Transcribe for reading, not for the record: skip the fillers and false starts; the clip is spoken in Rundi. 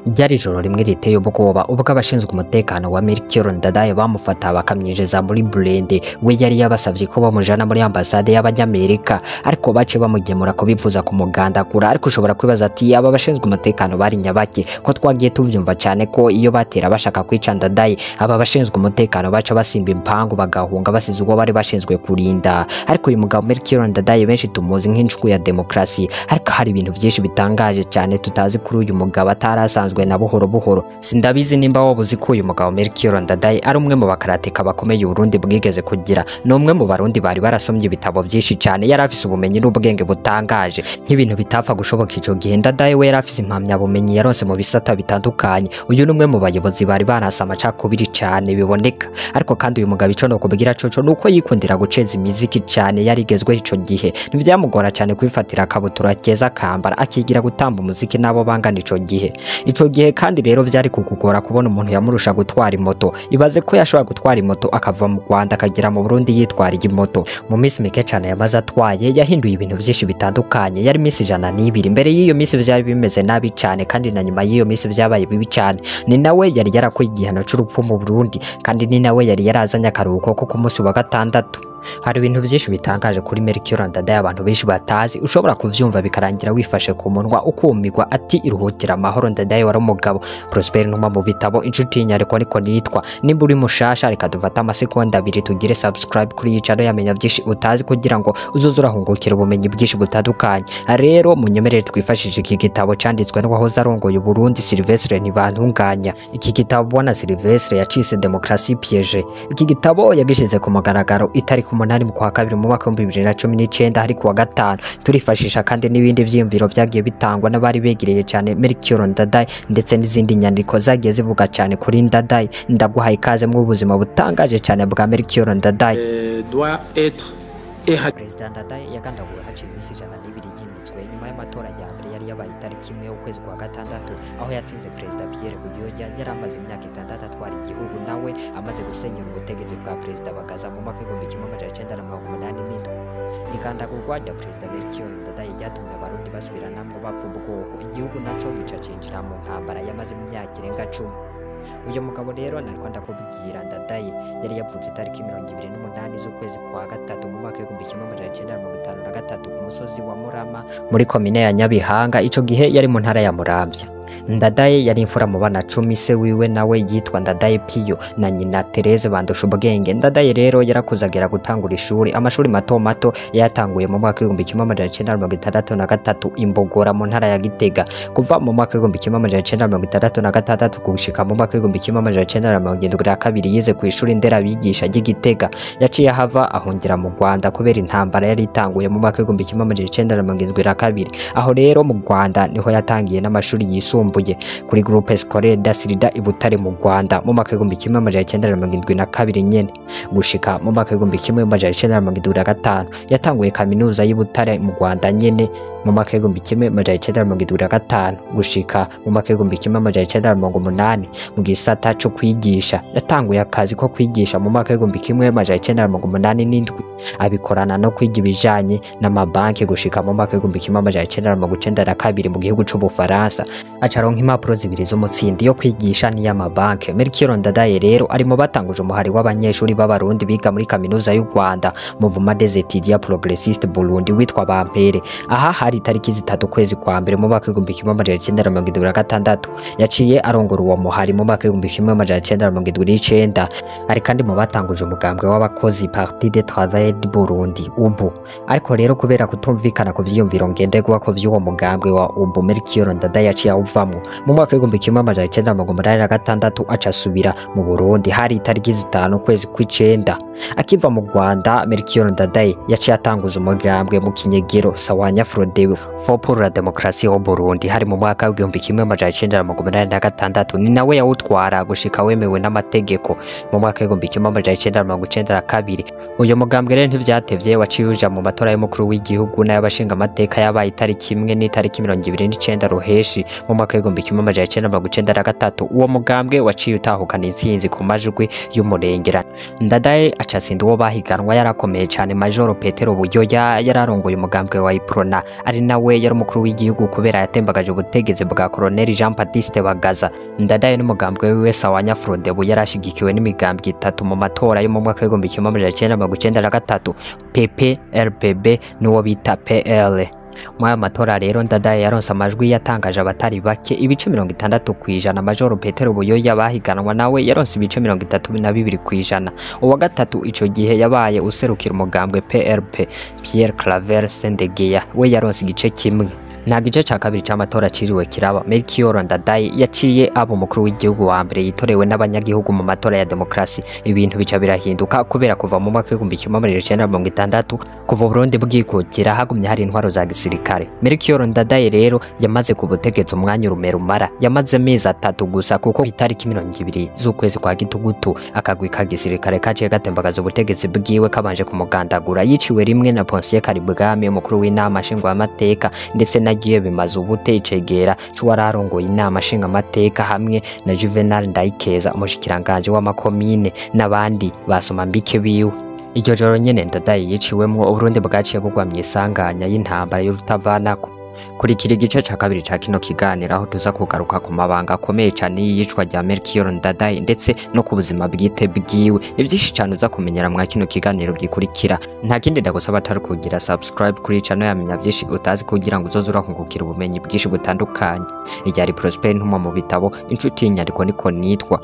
Ryari ijoro rimwe riteye ubwoba ubwo abashinzwe umutekano wa Melchior Ndadaye bamufata bakamwinjiza muri burende. We yari yabasabye ko bamujana muri ambasade y'Abanyamerika, ariko bace bamugemura kubivuza kumugandagura. Ariko ushobora kwibaza ati aba bashinzwe umutekano bari nyabake ko twagiye tuvyumva cyane ko iyo batera bashaka kwica Ndadaye aba bashinzwe umutekano baca basimba impangu bagahunga basize uwo bari bashinzwe kurinda. Ariko uyu mugabo Melchior Ndadaye benshi tumuzi nk'inshuku ya demokrasi, ariko hari ibintu byinshi bitangaje cyane tutazi kuri uyu mugabo atarasanzwe na buhoro buhoro. Sindabizi nimba wowe uzi ko uyu mugabo Melchior Ndadaye ari umwe mu bakarateka bakomeye Uburundi bwigeze kugira. Ni umwe mu barundi bari barasomye ibitabo byinshi cyane, yari afise ubumenyi n'ubwenge butangaje nk'ibintu bitapfa gushoboka ico gihe. Ndadaye we yari afise impamyabumenyi yaronse mu bisata bitandukanye. Uyu ni umwe mu bayobozi bari barasa amacakubiri cyane biboneka. Ariko kandi uyu mugabo ico nokubwira coco nuko yikundira guceza imiziki cyane yarigezweho ico gihe. Ntivyamugora cyane kwifatira akabutura keza kambara akigira gutamba umuziki nabo bangana ico gihe. Ico gihe kandi rero vyari kugugora kubona umuntu yamurusha gutwara imoto. Ibaze ko yashobora gutwara imoto akava mu Rwanda akagera mu Burundi yitwariye imoto. Mu minsi mike cyane yamaze atwaye yahinduye ibintu byinshi bitandukanye. Yari minsi 102. Mbere y'iyo minsi vyari bimeze nabi cyane, kandi na nyuma y'iyo minsi vyabaye bibi cyane. Ni nawe yari yarakuye igihano c'urupfu mu Burundi, kandi ni nawe yari yarazanye akaruhuko ko ku munsi wa gatandatu. Hari ibintu byinshi bitangaje kuri Melchior Ndadaye abantu benshi batazi, ushobora kuvyumva bikarangira wifashe ku munwa ukumirwa ati iruhukira amahoro Ndadaye wari umugabo. Prosper Numa mu bitabo inshuti y'inyariko niko nitwa. Nimba uri mushasha reka dufate amasegonda abiri tugire subscribe kuri iyi channel yamenya byinshi utazi kugira ngo uzoze urahungukira ubumenyi bwinshi butandukanye. Rero munyemerere twifashishe iki gitabo canditswe n'uwahoze arongoye Uburundi Sylvestre Ntibantunganya. Iki gitabo bwana Sylvestre yacise Démocratie piégée. Iki gitabo yagishize ku mugaragaro itariki 8 mu kwa kabiri mu mwaka wa 2019 hari kuwa gatanu. Turifashisha kandi n'ibindi vyiyumviro vyagiye bitangwa n'abari begereye cyane Melchior Ndadaye ndetse n'izindi nyandiko zagiye zivuga cyane kuri Ndadaye. Ndaguhaye ikaze mu buzima butangaje cyane bwa Melchior Ndadaye. Doit être Perezida Ndadaye yagandaguwe haciye iminsi 102 yimitswe nyuma y'amatora ya mbere yari yabaye itariki 1 y'ukwezi kwa gatandatu, aho yatsinze Perezida Pierre Buyoya yari amaze imyaka 6 atwara igihugu, nawe amaze gusenyura ubutegetsi bwa Perezida Bagaza mu mwaka 1987. Igandagurwa rya Perezida Melchior Ndadaye ryatumye abarundi basubiranamwo bapfa ubwoko, igihugu naco gica cinjira mu ntambara yamaze imyaka irenga 10. Uyu mugabo rero nariko ndakubwira Ndadaye yari yavutse itariki 28 z'ukwezi kwa gatatu mu mwaka 1953 ku musozi wa Murama muri komine ya Nyabihanga. Ico gihe yari mu ntara ya Muramvya. Ndadaye yari imfura mu bana 10, se wiwe nawe yitwa Ndadaye Pio na nyina Therese Bandusha ubwenge. Ndadaye rero yarakuzagera gutangura ishuri, amashuri mato mato yatanguye mu mwaka 1963 imbogora mu ntara ya Gitega. Kuva mu mwaka 1966 gushika mu mwaka 1972 yize ku ishuri nderabigisha ry'Igitega. Yaciye ahava ahungira mu Rwanda kubera intambara yari itanguye mu mwaka 1972. Aho rero mu Rwanda niho yatangiye n'amashuri yisumbuye kuri Groupe Scolaire d'Asirida i Butare mu Rwanda mu mwaka 1972 nyene gushika mu mwaka 1975. Yatanguye kaminuza y'i Butare mu Rwanda nyene mu mwaka 1975 gushika mu mwaka 1980 mu gisata co kwigisha. Yatanguye akazi ko kwigisha mu mwaka 1987 abikorana no kwiga ibijanye n'amabanki gushika mu mwaka 1992 mu gihugu c'Ubufaransa. Acaronka impapuro zibiri z'umutsindi yo kwigisha n'iy'amabanki. Melchior Ndadaye rero ari mu batanguje umuhari w'abanyeshuri b'abarundi biga muri kaminuza y'u Rwanda Mouvement des étudiants progressistes Burundi witwa Bampere. Aha hari itariki 3 kwezi kwa mbere mu mwaka 1976. Yaciye arongora uwo muhari mu mwaka 1979. Ari kandi mu batanguje umugambwe w'abakozi Parti des Travailleurs du Burundi UBU. Ariko rero kubera kutumvikana ku vyiyumviro ngenderwa ko vy'uwo mugambwe wa UBU, Melchior Ndadaye yaciye awuvamwo mu mwaka 1986 acasubira mu Burundi. Hari itariki 5 kwezi kw'icenda. Akiva mu Rwanda Melchior Ndadaye yaciye atanguza umugambwe mu kinyegero Sawanya Frodebu for la démocratie au Burundi. Hari mu mwaka 1986. Ni nawe yawutwara gushika wemewe n'amategeko mu mwaka 1992. Uyu mugambwe rero ntivyatevye waciye uja mu matora y'umukuru w'igihugu n'ay'abashinga amateka yabaye itariki 1 n'itariki 29 Ruheshi mu mwaka 1993. Uwo mugambwe waciye utahukana intsinzi ku majwi y'umurengera. Ndadaye acatsinda uwo bahiganwa yarakomeye cyane Majoro Petero Buyoya yararongoye umugambwe wa Iprona. ari nawe yari umukuru w'igihugu kubera yatembagaje ubutegetsi bwa Colonel Jean Baptiste Bagaza. Ndadaye n'umugambwe wiwe Sawanya Frodebu yari ashigikiwe n'imigambwe itatu mu matora yo mu mwaka w'1993, PP, RPB n'uwo bita PL. Muri ayo matora rero Ndadaye yaronse amajwi yatangaje abatari bake, ibice 60%. Majoro Petero Buyoya bahiganwa nawe yaronse ibice 32%. Uwa gatatu ico gihe yabaye userukira umugambwe PRP, Pierre Claver Sendegeya, we yaronse igice kimwe. Nta gice ca kabiri c'amatora ciriwe kiraba. Melchior Ndadaye yaciye aba umukuru w'igihugu wa mbere yitorewe n'abanyagihugu mu matora ya demokrasi. Ibintu bica birahinduka kubera kuva mu mwaka w'1960, kuva Burundi bwikukira, hagumye hari intwaro za gisirikare. Melchior Ndadaye rero yamaze ku butegetsi umwanya urumerumara, yamaze amezi 3 gusa, kuko itariki 20 z'ukwezi kwa Gitugutu akagwi ka gisirikare kaciye gatembagaza ubutegetsi bwiwe kabanje kumugandagura. Yiciwe rimwe na Ponsier Karibwami, umukuru w'inama nshingwamateka, ndetse na Giye bimaze ubute icegera c'uwararongoye inama nshingamateka, hamwe na Juvenal Ndayikeza, umushikiranganje w'amakomine, n'abandi basoma mbike biwe. Iryo joro nyene Ndadaye yiciwemwo, Uburundi bwaciye bugwa mw'isanganya y'intambara y'urutavanako. Kurikira igice ca kabiri ca kino kiganiro, aho tuza kugaruka ku mabanga akomeye cane y'iyicwa rya Melchior Ndadaye ndetse no ku buzima bwite bwiwe. Ni vyinshi cane uza kumenyera mwa kino kiganiro gikurikira. Nta kindi ndagusaba atari kugira subscribe kuri channel ya Menya Vyinshi Utazi, kugira ngo uzoze urakungukira ubumenyi bwinshi butandukanye. Iryari Prosper Ntumwa mu bitabo, inshuti y'inyandiko niko nitwa.